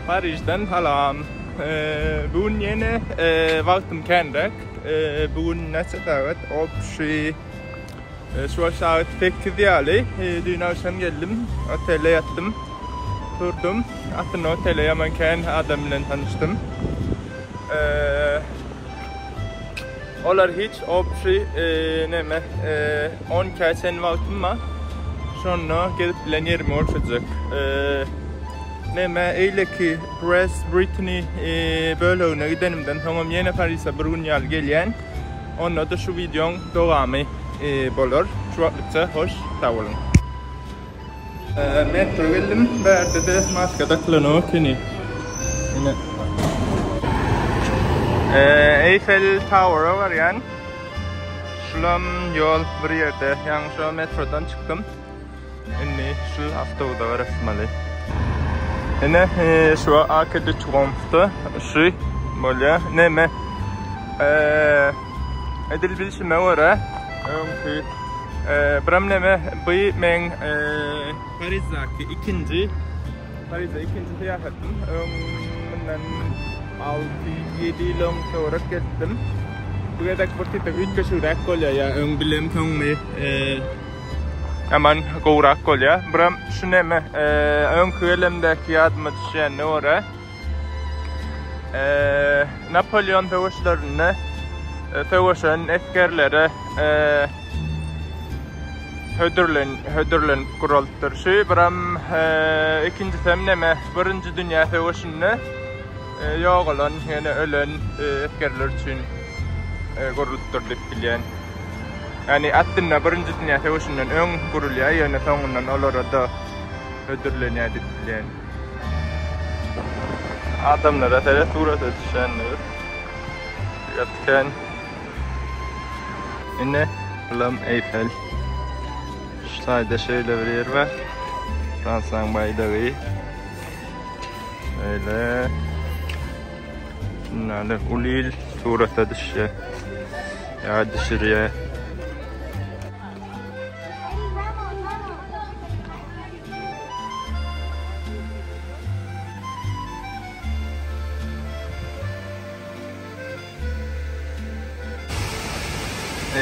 Parižden salam. Bu gün ýene wagtym känräk. Bu gün näçe sagat? Obşi şu wagt sagat 8 ýaly. Düýn agşam geldim. Otelde ýatdym. Turdum. Aslynda otelde ýaman kän adam bilen tanyşdym. Olar hiç obşi neme 12-ä çenli wagtym bar. Şonda gezip bilen ýerimi görkezjek. Neme eýleki Brest, Brittany bölegine gidenimden soňam ýene Parise bir gün ýaly gelýän. Onda-da şu wideoň dowamy bolar. Şu wagtlykça hoş sag boluň. Metro geldim. Bärde-de maska dakylanok ekeni. Ine. Eiffel Tower-a barýan. Şulam ýol bir ýerde. Ýaňy şo metrodan çykdym. Indi şu awtobusa garaşmaly. Ine, şu Arc de Triomphe-da şu bolýar. Neme? Edil bilşime görä, öňki Biram neme, bu meň Parizdäki ikinji Parize ikinji syýahatym. Öň mundan 6-7 ýyl öň töwerek gelipdim. Bu gezek bir tipe üýtgeşigräk bolýar ýa öň bilemsoňmy, ýaman gowrak bolýar. Biram şu neme, öňki gelemdäki ýadyma düşýänine görä, Napoleon söweşlerinde söweşen esgerlere hödürlen hödürlenip guralypdyr. Şu biram ikinjisem neme birinji dünýä söweşinde ýogalan ýene ölen esgerler üçin gurlupdyr diýip bilýän. Ýani aslynda birinji dünýä söweşinden öň gurulýar, ýöne soňundan olara-da hödürlenýär diýip bilýän. Adamlara seret surata düşenler. Gaty kän. Ine, bulam Eýfel. Şu taýda şeýle bir ýer bar. Fransiýanyň baýdagy. Şeýle. Şundan uly il surata düşýär. Ýa düşürýär.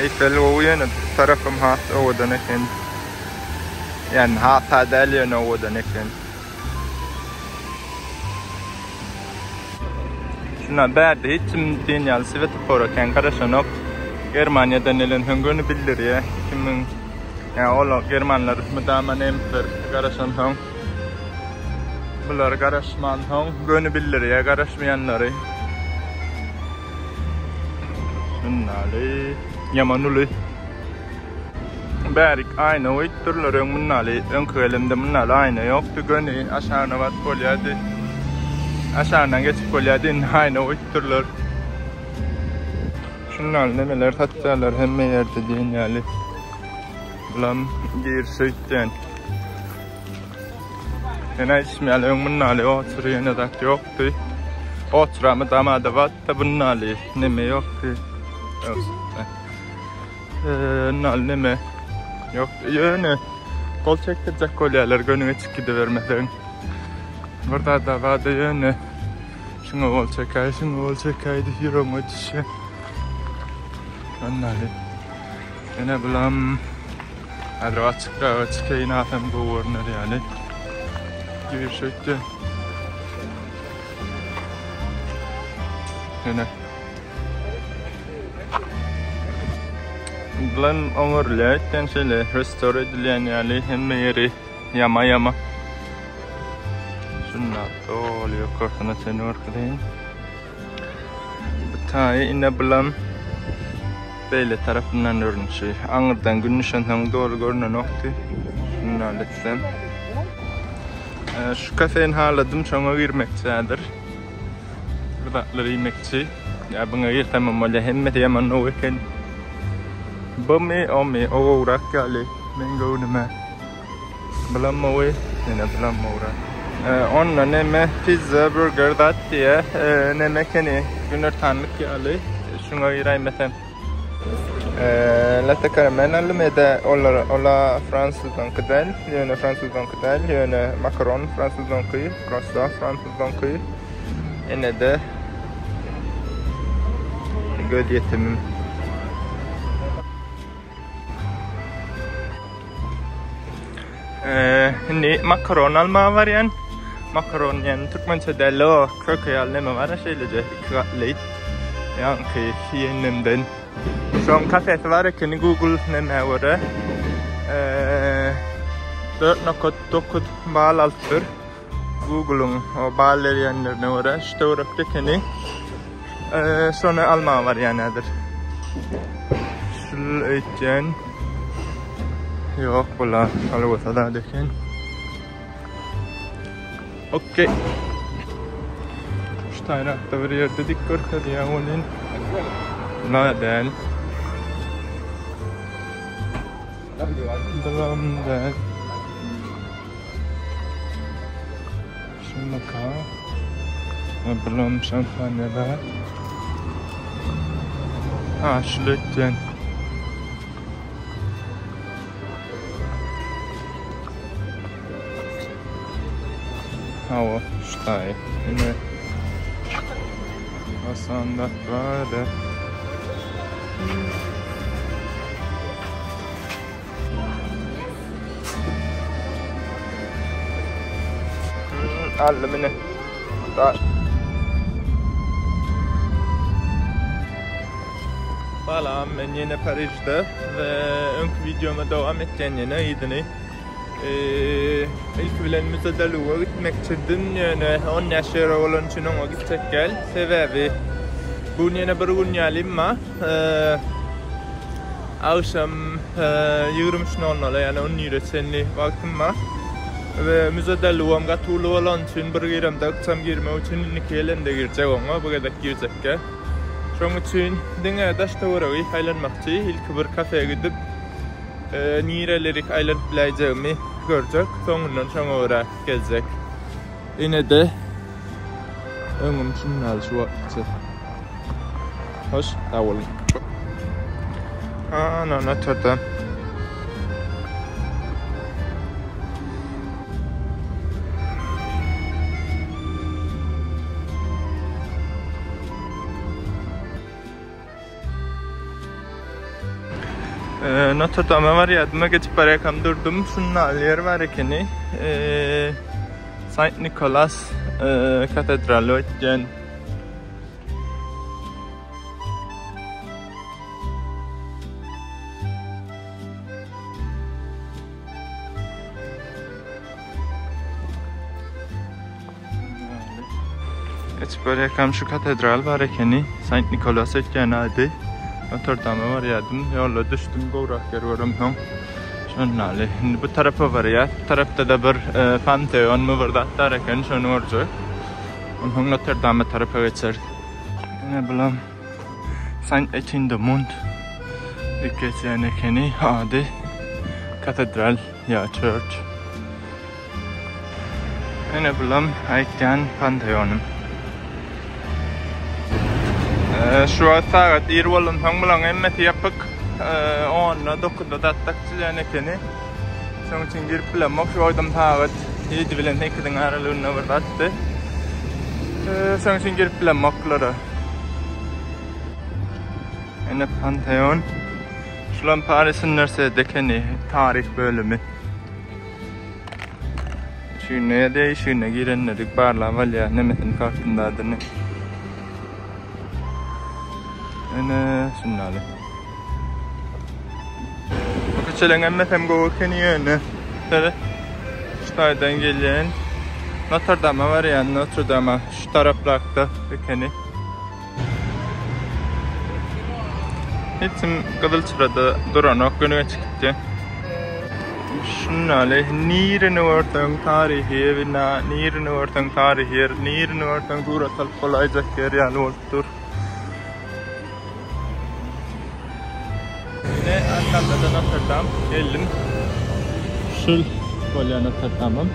Eýfel gowy ýöne bu tarapym has owadan eken. Ýani has-ha däl ýöne owadan eken. Şuna bärde hiç kim diýen ýaly svetofora kän garaşanok. Germaniýadan gelen soň göni bildirýär. Kimiň ýa ol germanlar mydama nemsler garaşansoň bular garaşmansoň göni bildirýär garaşmaýanlary. Şundaly ýaman uly. Bärik aýna goýupdyrlar öň mundaly öňki gelemde mundaly aýna ýokdy göni aşagyna baryp bolýardy. Aşagyndan geçip bolýardy indi aýna goýupdyrlar. Şundaly nemeler satýarlar hemme ýerde diýen ýaly. Bulam giriş öýtýän. Men aýdyşym ýaly öň mundaly otur ýene zat ýokdy. Oturamy damada batda bundaly neme ýokdy. Nal neme? Ýok, ýöne gol çekdirjek bolýarlar göni geçip gidibermeseň. Bir zada bada ýöne şuňa gol çekäý, şuňa gol çekäý diýip ýüregiňe düşýär. Onnaly. Ene bulam häzir açykraga çykaýyn hasam gowy görner ýaly. Giriş öýtdi. Ene. Bilen oňarylýar etden şeýle restore edilýän ýaly hemme ýeri ýama ýama. Şunda doly ýokarsyna çenli görkezeýin. Bu taýy ine bulam beýle tarapyndan görnüşi. Aňyrdan gün düşensoň doly görnenokdy. Şundan etsem. Şu kafeni haladym, şoňa girmekçi häzir. Bir zatlar iýmekçi. Ýa buňa girsemem bolýar. Hemmesi ýaman gowy eken. Bumy, omy, o gowrak ýaly meň göwnüme. Bulam gowy, ýene bulam gowrak. Onda neme pizza, burger zat diýýär. Neme ekeni, günortanlyk ýaly. Şuňa giräýmesem. Latte karamel aldym ede olar ola fransuzdanky däl, ýöne fransuzdanky däl, ýöne makaron fransuzdanky, krossa fransuzdanky. Ene-de göz ýetimim. Indi makaron almaga barýan. Makaron diýen türkmençe däl o, köke ýaly neme bar şeýleje iki gatly. Ýaňky iýenimden. Şoň kafesi bar ekeni Google nämä görä. 4.9 bal alypdyr. Google'yň o bal berýänlerine görä şu töwerekde ekeni. Şony almaga barýan häzir. Şul öýtýän. Ýok, bula kolbasa zat eken. Okey. Şu taýrakda bir ýerde dik görkezýär welin. Bula däl. Bulam däl. Şunaka. Bulam şampanya zat. Ha, şul öýtýän. Hawa, şu taýy. Ine. Asanda bar. Aldym ine. Salam, men ýene Parižde we öňki wideoma dowam etýän ýene yzyny. Ilki bilen Müze de Louvre gitmekçidim, ýöne 15 ýewro bolan üçin oňa gitjek gel. Sebäbi bu gün ýene bir gün ýalym bar. Agşam 23 nol nola ýagny on bire çenli wagtym bar. We Müze de Louvre gaty uly bolany üçin bir giremde ykjam girmek üçin indiki gelende girjek oňa, bu gezek girjekkä. Şonuň üçin diňe daş töweregi aýlanmakçy. Ilki bir kafe gidip, nirelerik aýlanyp biläýjegimi görjek. Soňundan şoňa görä gezjek. Ine-de öňüm şundan şu wagtça. Hoş, sag boluň. Ana, Notre Dame. Notre Dame barýardym, geçip barýarkam durdum. Şunda ýer bar ekeni. Saint Nicholas katedraly öýtýän. Geçip barýarkam şu katedral bar ekeni. Saint Nikolas öýtýän ady. Notre Dame barýardym. Ýolda düşdüm gowrak ýer göremsoň. Şondaly. Indi bu tarapa barýas. Bu tarapda-da bir e, panteon my bir zat bar eken, şony görjek. Onsoň Notre Dame tarapa geçeris. Ine bulam Saint Etienne de Mont diýip geçýän ekeni ady. Katedral ýa church. Ine bulam aýtýan panteonym. Şu wagt sagat ir bolansoň bulaň hemmesi ýapyk. Onda 9-da zat açylýan ekeni. Şonuň üçin girip bilemok. Şu wagtam sagat 7 bilen 8-iň aralygynda bir zatdy. Şonuň üçin girip bilemok bulara. Ine Panteon. Şulam Paris uniwersiteti ekeni, taryh bölümi. Şunda de şunda girenleri barlap alýar, nemesini kartynda adyny. Ene şundaly. Bu köçeleň hemmesem gowy ekeni ýöne. Seret. Şu taýdan gelýän. Notre Dame barýan, Notre Dame şu taraprakda ekeni. Hiçim gyzyl çyrada duranok, göni geçip gitdi. Şundaly nirini görseň taryhy bina, nirini görseň taryhy ýer, nirini görseň surat alyp bolaýjak ýer ýaly bolup dur. Ine arkamda-da Notre Dame geldim. Şul bolýar Notre Dame'ym.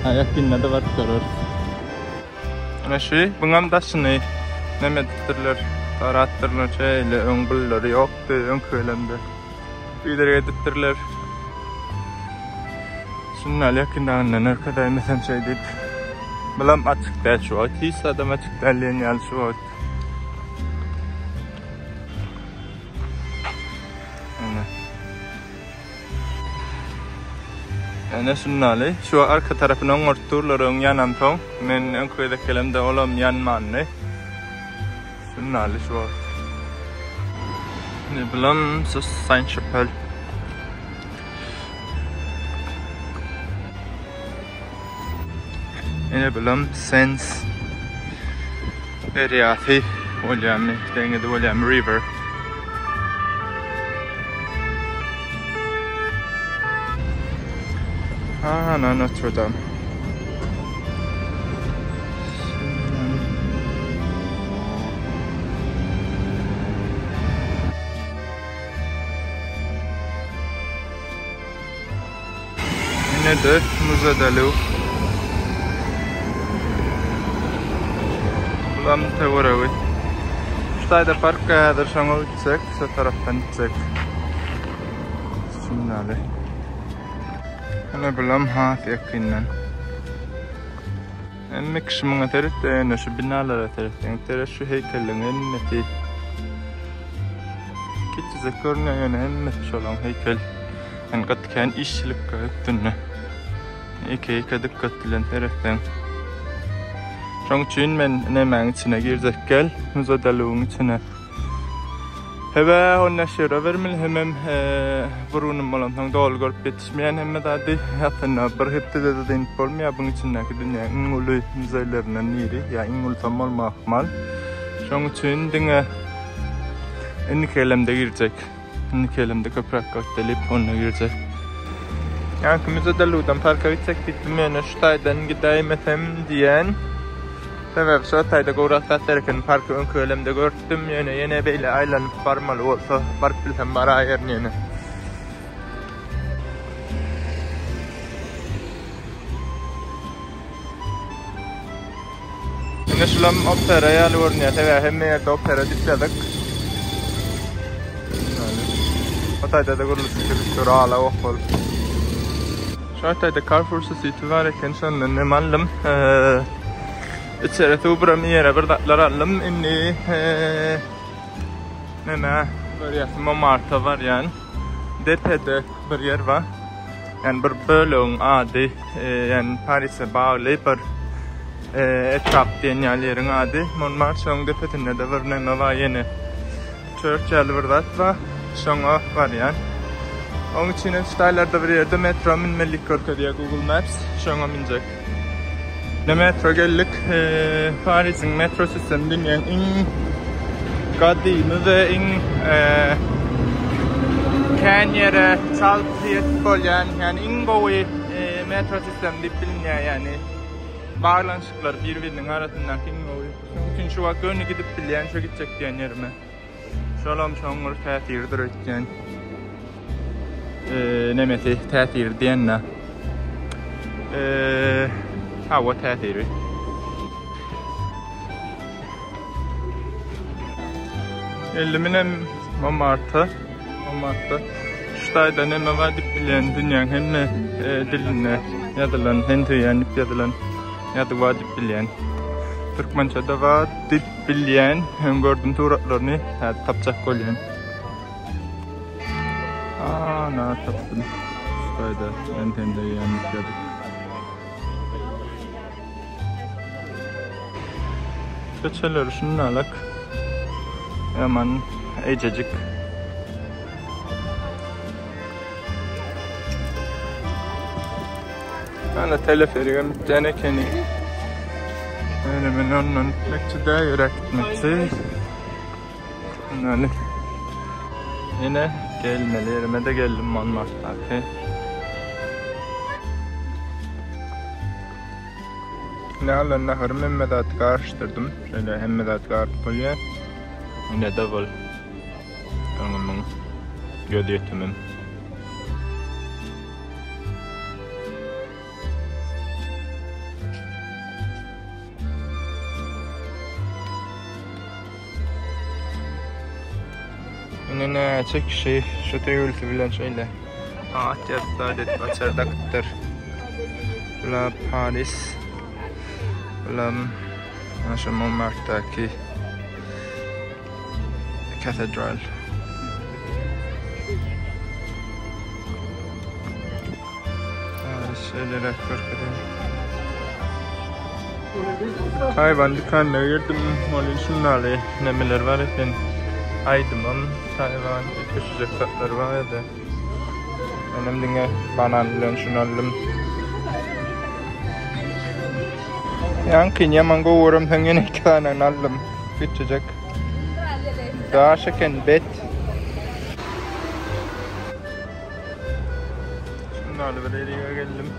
Ha, ýakynda-da baryp göreris. Ine şu, buňam daşyny neme edipdirler. Darapdyrlar şeýle öň bullary ýokdy öňki gelemde. Biderek edipdirler. Şundan ýakynlagyndan görkezäýmesem şeý diýip. Bulam açyk däl şu wagt. Hiç zadam açyk däl diýen ýaly şu wagt. Ene. Ene şundaly. Şu arka tarapyny oňaryp durlar öň ýanansoň. Men öňki gezek gelemde olam ýanmandy. Şundaly şu wagt. Ne bulam sus Saint-Chapelle. Ene bulam Sens derýasy bolýarmy, deňizi bolýarmy, river. Ana Notre Dame. Ine-de Müzedeliw. Bulam töweregi. Şu taýda park häzir şoňa gitjek, şu tarapdan gitjek. Şundaly. Ine bulam has ýakyndan. Hemme kişi muňa seretdi, ýöne şu binalara seretseň, seret şu heýkelliň hemmesi kiçijek görünýär, ýöne hemmesi şolaň heýkel. Yani gaty kän işçilik üstünde. Ýeke-ýeke dikkat bilen seretseň. Şoň üçin men nemäň içine girjek gel, Müzedeluwyň içine. Hebe on näçe bermeli hemem bir günüm bolansoň doly görüp ýetişmeýän hemme zady. Aslynda bir hepdede-de dynip bolmaýar buň içindäki dünýäň iň uly muzeýlerinden biri ýa iň ulusam bolmagy ahmal. Şoň üçin diňe indiki gelemde girjek. Indiki gelemde köpräk wagt elip onda girjek. Ýaňky Müzedeluwdan parka gitjek diýipdim ýöne şu taýdan gidäýmesem diýen. Sebäbi şo taýda gowrak zatlar eken parky öňki gelemde görüpdim ýöne ýene beýle aýlanyp barmaly bolsa baryp bilsem baraýaryn ýene. Ine şulam opera ýaly görünýär sebäbi hemme ýerde opera diýip ýazyk. O taýda-da gurluşyk gidip dur ala ok bolup. Şu taýda Carrefour City bar eken, şondan nem aldym. Içeri suw biram ýere bir zatlar aldym. Indi neme görýäs, Montmartre barýan. Depede bir ýer bar. Yani bir bölegiň ady, yani Parise bagly bir etrap diýen ýaly ýeriň ady. Montmartre şoň depesinde-de bir neme bar ýene. Çörek ýaly bir zat bar. Şoňa barýan. Oň üçin hem şu taýlarda bir ýerde metro münmelilik görkezýär Google Maps. Şoňa münjek. Ne metro geldik. Pariziň metro sistemi dünýäň iň gadymy we iň kän ýere çalt ýetip bolýan, ýagny iň gowy metro sistemi diýip bilinýär, ýagny baglanyşyklar bir-biriniň arasyndaky iň gowy. Şonuň üçin şu wagt göni gidip bilýän şo gitjek diýen ýerime. Şolam şoň bir täsiridir öýtýän. Eee nemesi täsiri diýende. Eee hawa täsiri. Elliminem Montmartre. Montmartre. Şu taýda neme bar diýip bilýän dünýäň hemme e, dilinde ýazylan, hen söýýän diýip ýazylan ýazuw bar diýip bilýän. Türkmençede bar diýip bilýän. Hem gördüm suratlaryny, häzir tapjak bolýan. Ana tapdym. Şu taýda hen sen söýýän diýip ýazyp. Köçeleri şundalyk. Ýaman eýjejik. Ana teleferigem bitýän ekeni. Ýöne men ondan gitmekçi däl, ýöräp gitmekçi. Ýöne Ýene gelmeli ýerime-de geldim Montmartdaky. Ine alan naharym hemme zady garyşdyrdym. Şeýle hemme zat garyp bolýar. Ine-de bol. Öňümiň gözýetimim. Ine näçe kişi şu söýgülisi bilen şeýle at ýazyp zat edip açar dakypdyr. Bula Paris. Bulam şu Montmartdaky katedral. Paris şeýleräk görkezýär. Taýwan dükanyna girdim. Ol şundaly nemeler bar eken. Aýdymam Taýwan üýtgeşijek zatlar bar edi. Menem diňe banan bilen şuny aldym. Ýaňkyny ýaman gowy göremsoň ýene iki sanyny aldym. Kiçijek. Daş eken bet. Şundaly bir ýere geldim.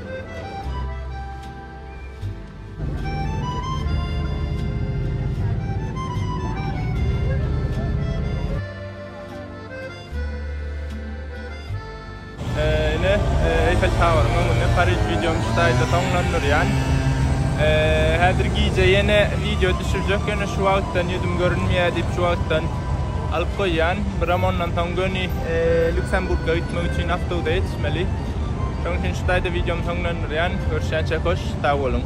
Ine, Eiffel Toweryň öňünde Pariž wideomy şu taýda soňlandyrýan. Häzir gije ýene wideo düşürjek, ýöne şu wagtdan ýüzüm görünmeýär diýip şu wagtdan alyp goýýan. Biram ondan soň göni Lýuksemburga gitmek üçin awtouda ýetişmeli. Şonuň üçin şu taýda wideomy soňlandyrýan. Görüşýänçä hoş, sag boluň!